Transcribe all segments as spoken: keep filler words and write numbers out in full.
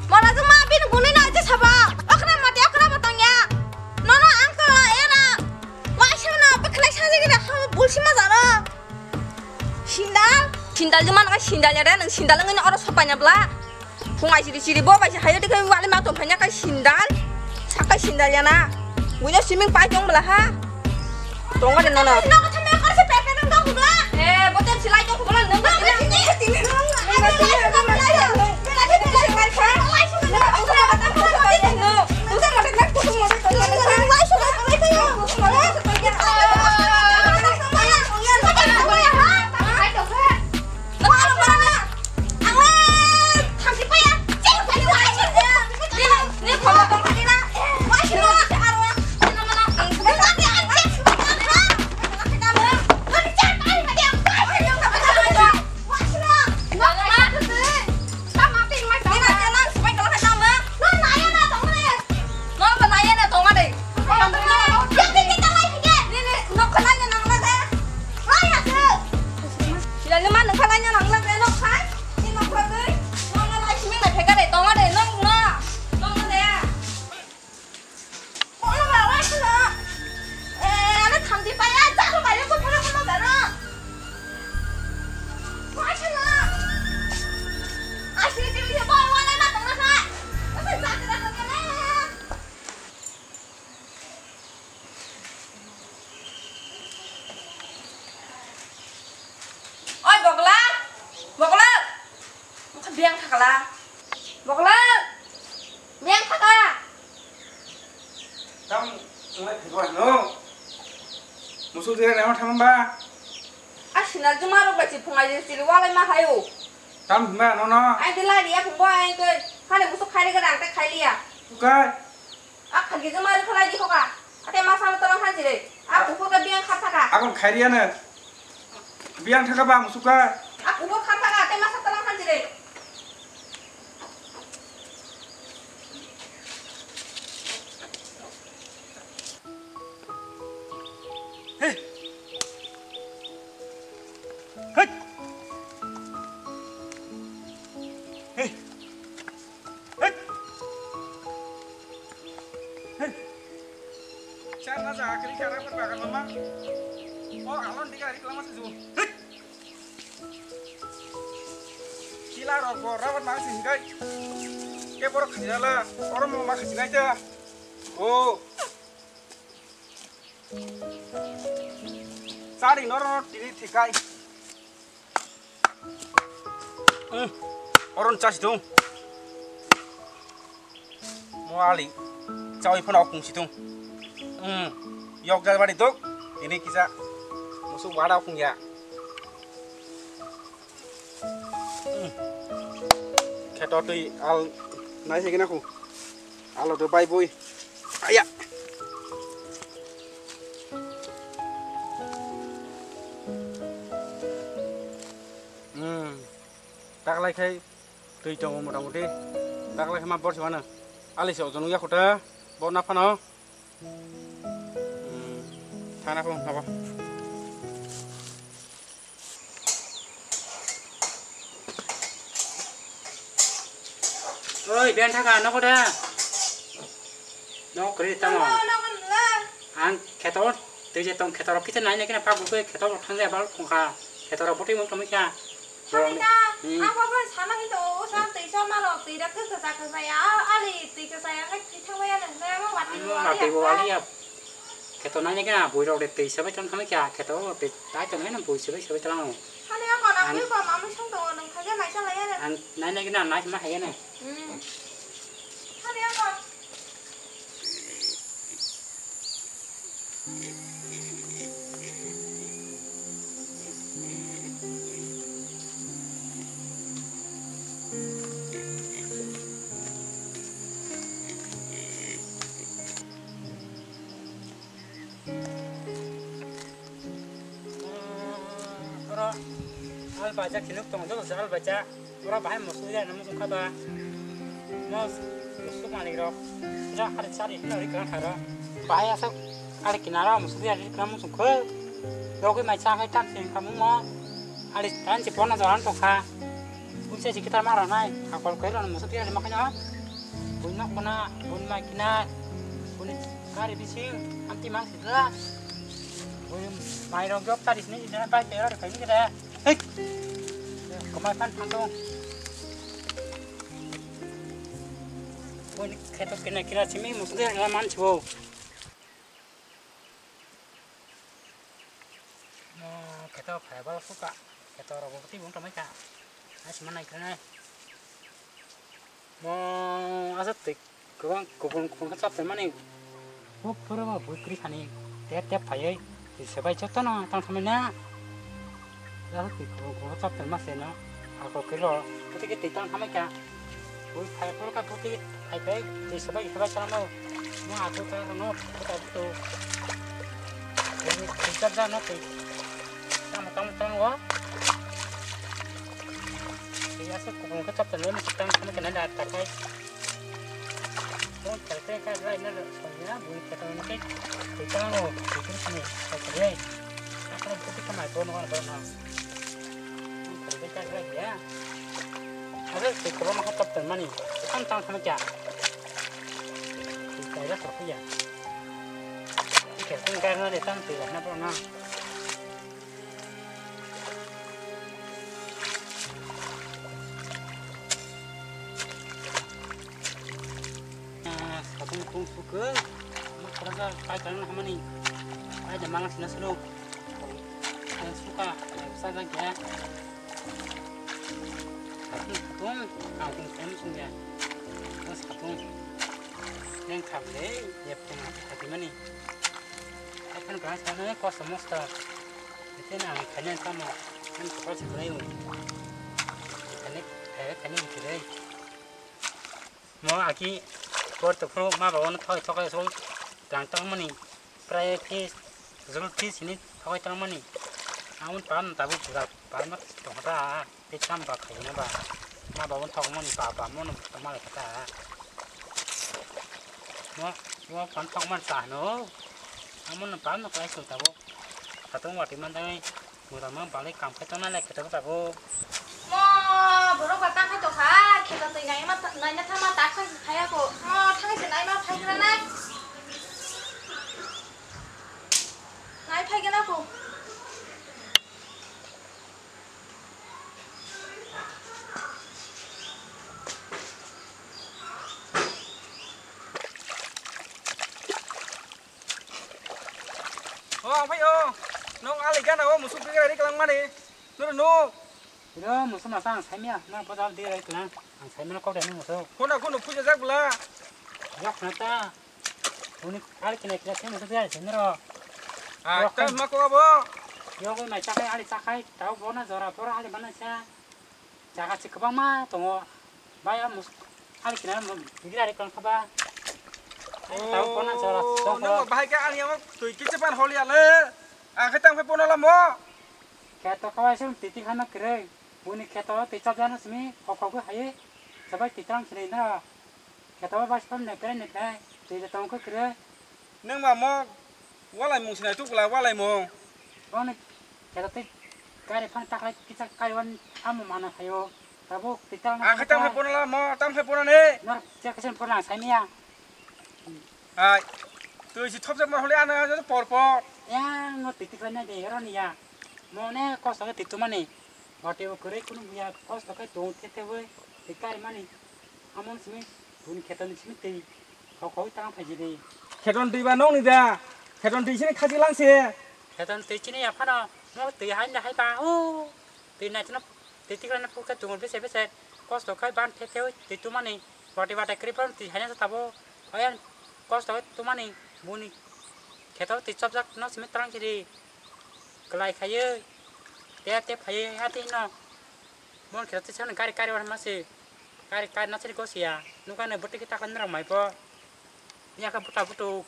Mora juma bini guni na je saba. Okra mati okra batang ya. Nono ang to era. Waisa no beklai saje gida ha bulsi ma jaro. Sindal. Sindal juma no sindal ya re nang sindal nang oro sopa nya bla. Phung ai chiri chiri bo bai hai de kai wali ma to phanya kai sindal. Sakai sindal ya na. Bunya siming pai jong bla ha. Tonga de nono. Nogo thame kor se pepe nang dong bla. Eh, botem silai jong bla nang bla. Oi, Bogla! Bogla! Mokha biyang thakala. Bogla! Biyang thaka! Tam, ngai phikwa no. Musu jere nama thamamba. A sinal juma rok bai si phungai je sili walai ma hayo. Tam himba no no. Ai de lai ya phungbo ai ke. Hane musu khai re ga dang te khai liya. Ukai. A khagi juma ri khalai di khoka. Ate masa no tolong hanjire. A kukur ka biyang khat thaka. Akon khairiya ne. Biyang thaka ba musuka. A kukur khat thaka ate masa tolong hanjire. Hey. Hey. Hey. Hey. Hey. Char na ja kri kara par bagan mama. O alon diga ri klama se ju. Hey. Kila rok bo rabat ma sing kai. Ke borok khairala. Oro mo ma khasinai ta. O. Chari noro tini thikai. Hmm, oron chasi tung. Mo ali, chawi phano okung si tung. Hmm, yok jal bari dok, ini kisa musu wada okung ya. Hmm. Kheto twi al nai se gina ku. Alo do bai bui. Aya. Hmm. Taklai khai twi tongo mota moti. Taklai khai ma borsi mano. Ali se ojon ya khuta. Bo na phano. Hmm. Thana phano nabo. Oi, ben thaka, nogo da? Nogo kwrwi tamo? Nogo, nogo, nogo. Ang khetor, tei je tong khetor, kisa nai nai khe na pagwi khe khetor thang ya bal khongkha. Khetor botwi mung tongwi kha. Hamina, hmm. Ang bo phano sana hinto, o sa twi sa malo, twi da khe kwsa kwsa ya, ali twi kwsa ya, khe thang ya nang, nang, nang, watwi bo wali ya. Kheto nai nai kena bui rok de twi sabai tong khamai kya kheto de tai tong nai bui sabai sabai tong. Hani ang kona bui ko mamui song tongo nung khaja nai chalai ya. Ang nai nai kena nai ma hai ya na. Hmm. Hani ang ko. Oro al bacha kinuk tongo, joto se al bacha. Oro bahai musuk ya, musuk kha ba. Mos musuk mani rok. Ja hari sari hino ri kang tharo. Bahai asok al kinaro musuk ya ri kang musuk kho. Rogwi mai cha khai tak sing khamu mo. Ali tan si pona jalan to kha. Kun se si kita mara nai. Akol koi ron musu tiya lima kanya. Bun nok bona, bun ma kina, bun kari bisi, anti mang si dra. Bun mai rong jok tadi sini, sini pai kaya ron kaya ni kita. Hei. Kemai pan pantong. Bun kheto kena kena simi musu tiya lima man chuo. Mo kheto phai bal suka. Kheto rok bo twi bung tongmai kha. Asima nai khe nai. Mo asa twi kwbang kubun kubun khe chap tongmani. Bo phoro bo bui kwrwi sani tep tep phaiwi twi swbai jotono tang thamai na. Asa twi kubun kubun khe chap tongma se no. Ako khe ro. Khe twi tang thamai kha. Ui, phai phoro ka phuti, phai phai, twi sabai sabai chwla no. No atu ta no, phuta phutu. Twi twi chap ja no twi. Tamo tamo tamo wa. Twi asa kubun ka chap tamo tamo tamo kena da ta kai. Mo chal kai ka rai na so ya, bui ka tamo kai. Twi tamo, twi tamo sini, ka kai. Akara phuti ka mai ko no ko no. Twi tamo kai ya. Asa twi kwbangma khe chap tongmani, tamo tamo tamo kya? Twi kaijak rok ya. Khe tong kaijak na de tamo twi rok na borok na. Ah, satung kung sukhe. Mo khoroksa pai tong hamani. Pai de mangsi na sunu. Suka, sa ja kya? Satung satung, kangkung satung sungya. Satung. Yang kable, yep tengah hati mani. Akan bahas mana kos mosta. Itu na ang kanya sama. Kan kos sebelah itu. Kanya kanya kanya itu deh. Mo aki por to phuru ma ba wano thoi thokai so tang tang mani prai phis zul phis hini thokai tang mani. Amun pam tabu pura pam tong ta te cham ba khai na ba ma ba wano thok mani ba ba mono ma le kata. Mo mo pam thok man ta no. Amun pam no kai so tabu. Khatung wati man dai. Mura mang balai kam khai tong nai kheto tabuk. Mo borok ba tang khai tong kha, kheto twi nai ma, nai na thang ma tak khai khai ako. Mo thang se nai ma phai gra nai. Nai phai gana ko. O, ang phai o. Nong ali gana o musuk ri ri kalang mani. Nuru nu. Iro musuk masa ang saimya. Na bojal di rai kalang. Ang saimya kok dani musuk. Kona kono puja jak bla. Yok na ta. Uni ali kena kena saimya musuk ya saimya ro. Ah, ta ma ko abo. Yok mai chakai ali chakai. Tau bona jora pora ali mana sa. Jaga se kwbangma tongo. Bai, o mus-, ali kina mo-, bigir ari kong khaba. Tau pona jora, oh, jora. Nung bahai ka ani amo tui kiche pan holi ale. Ang khe tang phai pona lamo. Kheto khawai sung titi khana kre. Buni kheto tei chap jana simi, khok khok hai. Sabai titang kre na. Kheto ba bas pam ne kre ne kre. Tei tong kre. Nung ma mo walai mung sinai tukla walai mung. Boni kheto tei kari phang taklai kisa kaiwan amo mana phaio. Tabuk tei tang. Ang khe tang phai pona la mo, tang phai pona ne. Nor chek kesen pona saimia. Hai. Tui si thop jak ma hole ana por por. Ya no titi kla na de ro ni ya. Mo ne kosto ke titu mani. Wate o kore kunu buya kosto ke tong te te we. Tei kari mani. Amon simi buni kheto ni simi tei. Khok khok tang phai jiri. Kheton twi ba nong ni da. Kheton twi sini khaji lang se. Kheton twi chini ya phano. Mo twi hai na hai ba. O. Twi nai chino. Twi tikla na pukha tungo bese bese. Kosto khai ban the the twi tumani. Wati wata kri pon twi hai na tabo. Oyan kosto khai tumani. Buni. Kheto twi chop jak no simi trang jiri. Klai khaye. Te te phaye ati no. Mon khe twi sani gari gari wan mase. Gari gari nasari go siya. Nuka ne bwtwi khe takla nrok mai bo. Yaka buta butu.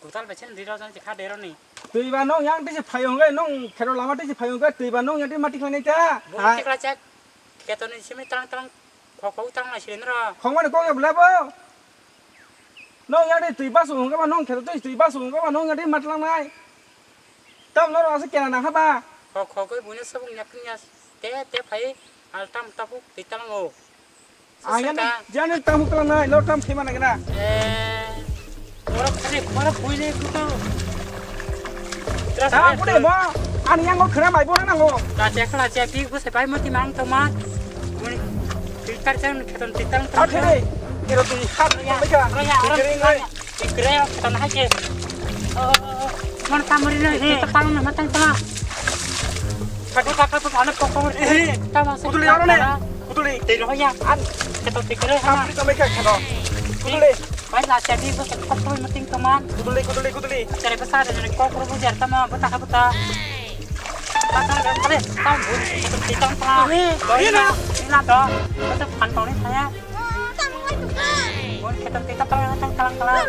Kutal bai sani riro jan kha dero ni. Twi ba nong yang tisi phayung gai nong khero lama tisi phayung gai twi ba nong yang twi mati khlai nai ta. Bo hai. Tikla chak. Kheto ni simi tang tang. Khok khok tang lai sile nrok. Khok mani kok ya bla bo. Nong yang twi twi basu hung ga ba nong kheto twi twi basu hung ga ba nong yang twi matlang nai. Tam noro asa kena nang haba. Khok khok gai bunya sabung yak nya. Te, te phai, al tam tabuk twi talango. Ang yan, Sasaka. Yan tam talang nai, lo tam thima nai na. Eh, ora khare, ora buine kuto. Terus, ah, eh, bude mo, ani yang ko khara mai bo na ngo. Kacha khala cha pi ko se pai mati mang to ma. Mun filter chan kheton titan. Ta thede. Ero tu hat mai ka. Roya, roya, roya. Tikre, tan hai ke. Oh, man kamari na, he, ta pang na, matang ta. Kadu kaka tu ana pokong. Eh, ta masa. Kuduli aro ne. Kuduli. Te roya, an, ke to tikre ha. Kamari to me ka khano. Kuduli. Bai la cha di ko to to mating to man. Kuduli, kuduli, kuduli. Chere basa de ko ko bu jar ta ma, bata ka bata. Ta ta ta ta. Eh, ina. Ina to. Bata phan to ni saya. Bon khetan tei ta talang talang talang.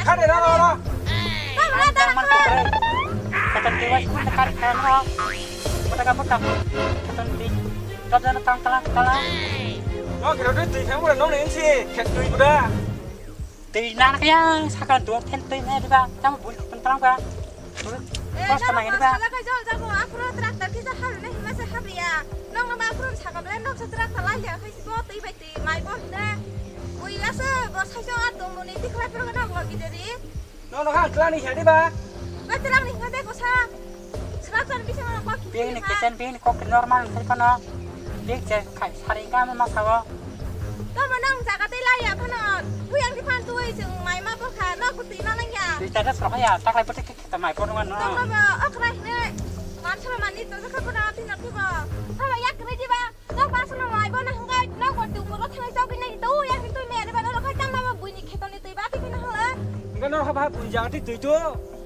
Khare, ra, ra, ra. Khetan tei wai khetan kar khetan ro. Kota ka kota. Khetan tei. Kap jana talang talang talang. No, kira tu tei khamu no ne si khet tui kuda. Twi nana kaya sakal dua ten twi nai diba, tamo bun tentang ba. Eh, kos jaro kena ini ba. Sala kai jol jago, aphuru tractor kisa haru ne hima se habriya. Nong nama aphuru sakal bela nong se tractor lai ya, kai si bo twi bai twi mai bo ne. Ui asa bo sai jol atum buni tikla pro na bo gideri. No no ha klani hadi ba. Ba trang ni hade ko sa. Srapsar bisa mana kok kini. Bini kisen bini kok normal sai kono. Bik je kai sari kama masawo. Tamo nang jaga tei laiya phano, buyang di phan tui chwng mai ma bokha, nok bwtwi ma nangya. Twi tata srokha ya, taklai bwtwi khe kheta mai phano ngan no. Tamo ba okra hine, man sala mani to jakha phano tin nok thibo. Tamo yak kene diba, nok ba sala mai bo na hwngai, nok bo tu mo thang chok ni to, yak tu me diba, nok khai tamo ba buini khetoni twi ba ti khina hala. Hwnga nok ha ba bui jaga twi twi to.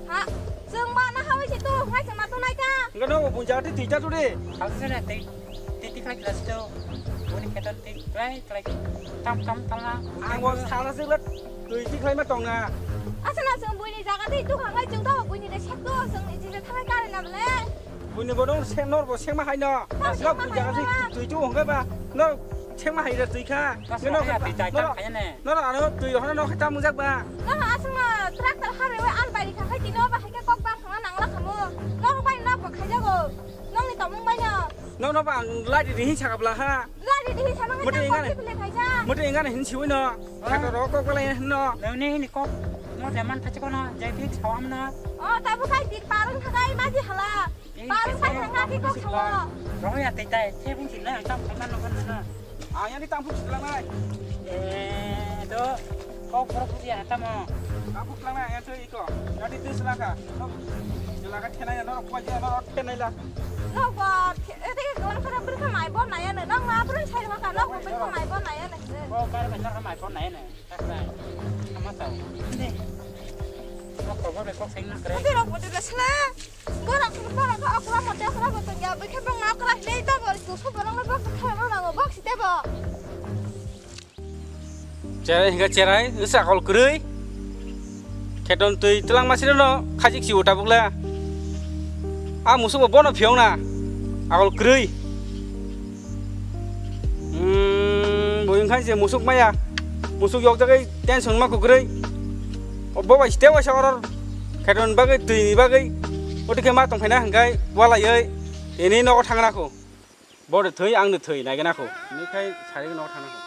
Ha, chwng ba na hawi si tu, hwngai chwng ma tu nai ta. Hwnga nok bo bui jaga twi twi ta to de. Khal se na twi. Titi khlai khlai sito. Boni kheto titi khlai khlai tam tam tala. Ang bo sala se le tui ti khlai ma tong na. Asa na chwng buini jaga tei tu khangai chwng to buini de sek to chwng ni jile thangai kare na bole. Buini bo dong se nor bo sek ma hai no. Tam sek ma hai no. Tui tu hongkai ba. No sek ma hai re tui kha. Nor ano tui rohana no khe tam jak ba. No asa na tractor hare we al bai kha khai tino ba hai ke kok bang khana nang la khamu. No bai no bo khai jago. Nongni tongmung bai no. Nokno ba ang lari rihi sakapla ha. Lari rihi sama. Muti nang ingani. Kok kipile khaisa. Muti ingani hin siwi no. Ah. Khato ro kok belai hin no. Nongni hini kok. No jaman phachi kono jai tik sawam no. Oh, tabu kai tik parung thakai maji hala. Parung sai thangna ki kok sawo. Roya tei tai. Thebung sinna ang tam khaman no kan na. Ang yang di tampuk sebelah mana? Eh, itu kok borok buji ya tamo. Tampuk sebelah mana? Yang tu iko. Yang di tu selaka. Selaka kenai ya, norok kuat ya, norok kenai lah. Nok bo, eh, tei kawan kara beri kamai bon naya ne, nok ma beri sai ma ka, nok bo beri kamai bon naya ne. Kok kar benar kamai bon naya ne. Takra, sama tahu. Ini. Kok kok kok sing nak kere. Tapi rok bote besle. Borok borok kok okra mote okra bote ya, beri kebang okra ne to bor tu su borok ne bok kara no nango bok site bo. Cherai hingga cherai, wngsa kol kwrwi. Kheton twi twlang masirano khajik si uta bukla. A musuk bo bono phiyong na. Akol kwrwi. Hmm, bo wngkha je musuk maya. Musuk yok jagwi tension ma kwrwi. O bo bai ste waisa oror. Kheton bagwi twi ni bagwi. Oti khe ma tong phaina hingkai walaiwi. Ini nogo thangna kho. Bo de thwi, ang de thwi, naigena kho. Ni khai sari nogo thangna kho.